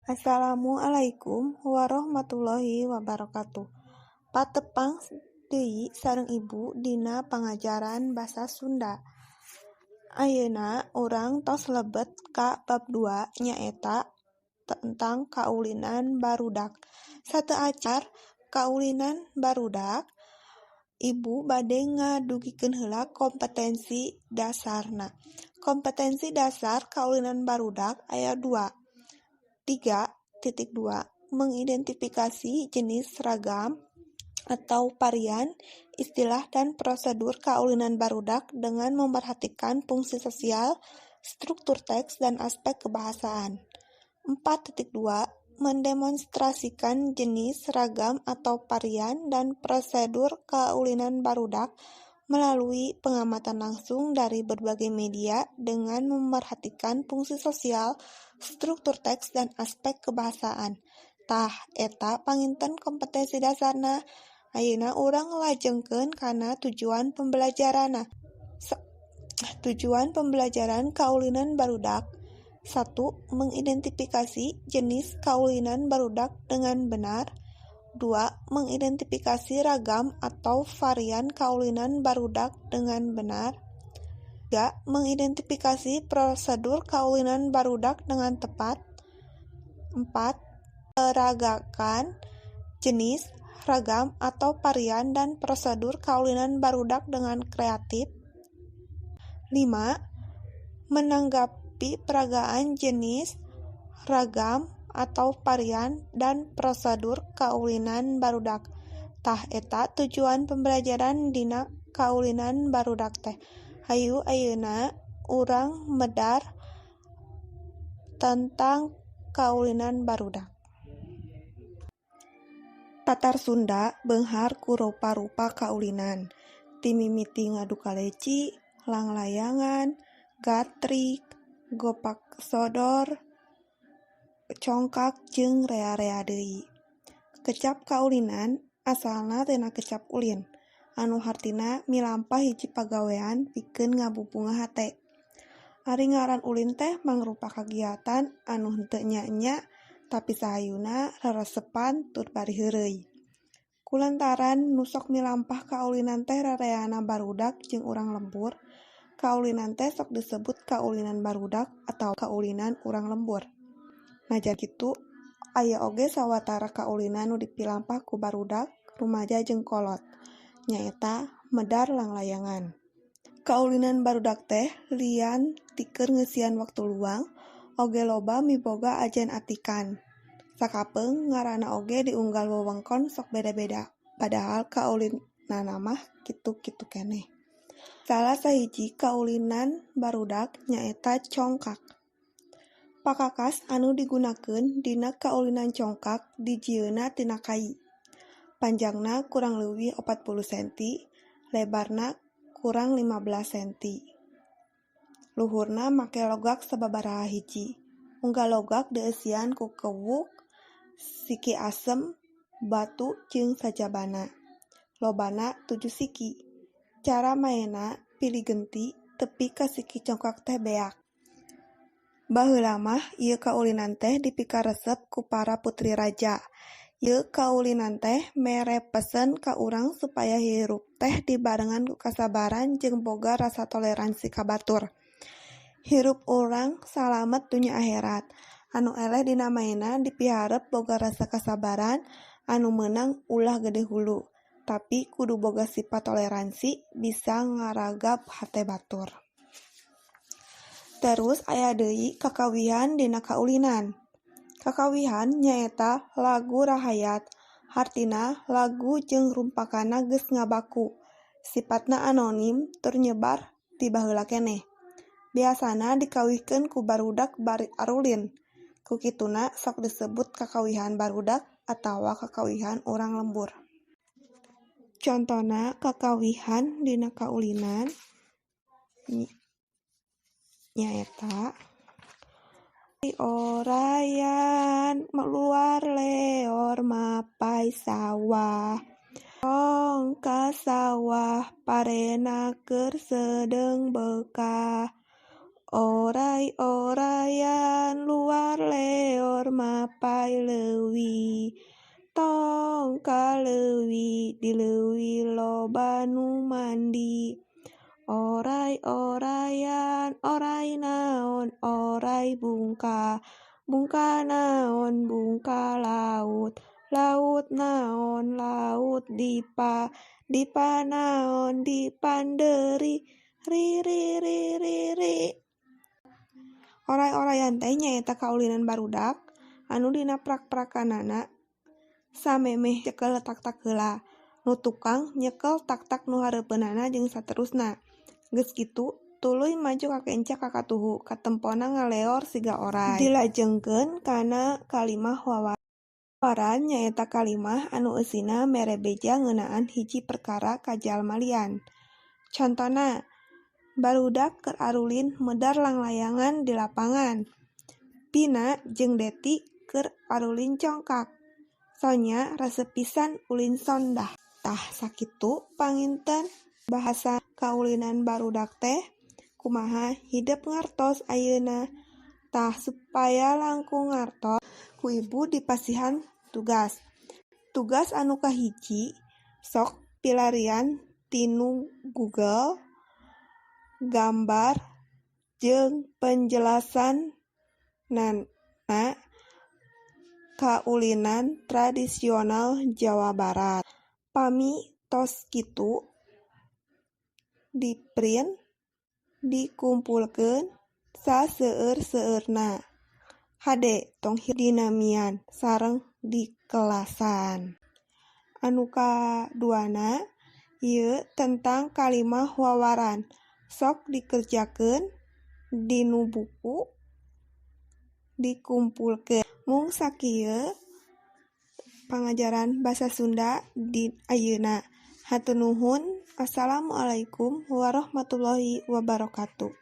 Assalamualaikum warahmatullahi wabarakatuh. Patepang deui sareng Ibu dina pangajaran Basa Sunda. Ayeuna urang tos lebet ka bab 2, nyaeta tentang kaulinan barudak. Sateuacan kaulinan barudak, Ibu bade ngadugikeun heula kompetensi dasarna. Kompetensi dasar kaulinan barudak aya 2. 3.2 Mengidentifikasi jenis, ragam atau varian, istilah dan prosedur kaulinan barudak dengan memerhatikan fungsi sosial, struktur teks, dan aspek kebahasaan. 4.2 Mendemonstrasikan jenis, ragam atau varian, dan prosedur kaulinan barudak melalui pengamatan langsung dari berbagai media dengan memerhatikan fungsi sosial, struktur teks, dan aspek kebahasaan. Tah, eta panginten kompetensi dasarna. Ayeuna urang lajengkeun kana tujuan pembelajaranna. Tujuan pembelajaran kaulinan barudak: 1. Mengidentifikasi jenis kaulinan barudak dengan benar. 2. Mengidentifikasi ragam atau varian kaulinan barudak dengan benar. 3. Mengidentifikasi prosedur kaulinan barudak dengan tepat. 4. Meragakan jenis, ragam atau varian dan prosedur kaulinan barudak dengan kreatif. 5. Menanggapi peragaan jenis, ragam atau varian dan prosedur kaulinan barudak. Tah, eta tujuan pembelajaran dina kaulinan barudak teh. Hayu, ayeuna urang medar tentang kaulinan barudak. Tatar Sunda beunghar ku rupa-rupa kaulinan, ti mimiti ngadu kaleci, langlayangan, gatrik, gopak sodor, congkak jeung rea-rea deui. Kecap kaulinan asalna tina kecap ulin, anu hartina milampah hiji pagawean pikeun ngabubungah hate. Ari ngaran ulin teh mangrupa kagiatan anu henteu enya-enya tapi sahayuna, reresepan tur bari heureuy. Kulantaran nu sok milampah kaulinan teh rereana barudak jeung urang lembur, kaulinan teh sok disebut kaulinan barudak atawa kaulinan urang lembur. Najan kitu, aya oge sawatara kaulinan nu dipilampah ku barudak, rumaja jeung kolot, nyaeta medar langlayangan. Kaulinan barudak teh lian ti keur ngeusian waktu luang, oge loba miboga ajen atikan. Sakapeung ngaranna oge di unggal wewengkon sok beda-beda, padahal kaulinanna mah kitu-kitu keneh. Salah sahiji kaulinan barudak nyaeta congkak. Pakakas anu digunakeun dina kaulinan congkak dijieunna tina kai. Panjangna kurang leuwih 40 senti, lebarna kurang 15 senti. Luhurna make logak sababaraha hiji. Unggal logak dieusian ku kewuk, siki asem, batu jeung sajabana. Lobana 7 siki. Cara maenna pilih genti tepi ka siki congkak teh beak. Baheula mah ieu kaulinan teh dipikaresep ku para putri raja. Ieu kaulinan teh mere pesen ka urang supaya hirup teh dibarengan ku kasabaran jeung boga rasa toleransi ka batur. Hirup urang salamet dunya akhirat. Anu eleh dina maenna dipiharep boga rasa kasabaran, anu meunang ulah gede hulu, tapi kudu boga sifat toleransi bisa ngaragap hate batur. Terus aya deui kakawihan dina kaulinan. Kakawihan nyaeta lagu rahayat, hartina lagu jeung rumpakanna geus ngabaku, sipatna anonim tur nyebar ti baheula keneh. Biasana dikawihkeun ku barudak bari arulin, ku kituna sok disebut kakawihan barudak atawa kakawihan urang lembur. Contona kakawihan dina kaulinan nyaeta orayan luar leor mapai sawah, tong ka sawah parena keur sedeung beukah. Oray-orayan luar leor mapay leuwi. Tong ka leuwi, di leuwi loba nu mandi. Oray-orayan oray naon, oray bungka. Bungka naon, bungka laut. Laut naon, laut dipa. Dipa naon, dipandeuri. Ri ri ri ri ri. Oray-orayan teh nyaeta kaulinan barudak anu dina prak-prakanana samemeh nyekel taktak heula, nu tukang nyekel taktak nu hareupeunana jeung saterusna. Geus kitu tuluy maju kakenca ka katuhu, katempona ngaleor siga oray. Dilajengkeun kana kalimah wawaran nyaeta kalimah anu eusina mere beja ngeunaan hiji perkara ka jalma lian. Contona, barudak keur arulin medar langlayangan di lapangan. Pina jeung Deti keur arulin congkak. Sonya resep pisan ulin sondah. Tah sakitu panginten bahasan kaulinan barudak teh kumaha hidep ngartos ayeuna. Tah supaya langkung ngartos ku ibu dipasihan tugas. Tugas anu kahiji sok pilarian tinu Google gambar jeung penjelasanana kaulinan tradisional Jawa Barat. Pami tos kitu diprint dikumpulkeun saseueur-seueurna. Hade tong hilap dinamian sareng dikelasan. Anu kaduana ieu tentang kalimah wawaran. Sok dikerjakeun dinu buku dikumpulkeun. Mung sakieu pangajaran basa Sunda di ayeuna. Hatur nuhun. Assalamualaikum warahmatullahi wabarakatuh.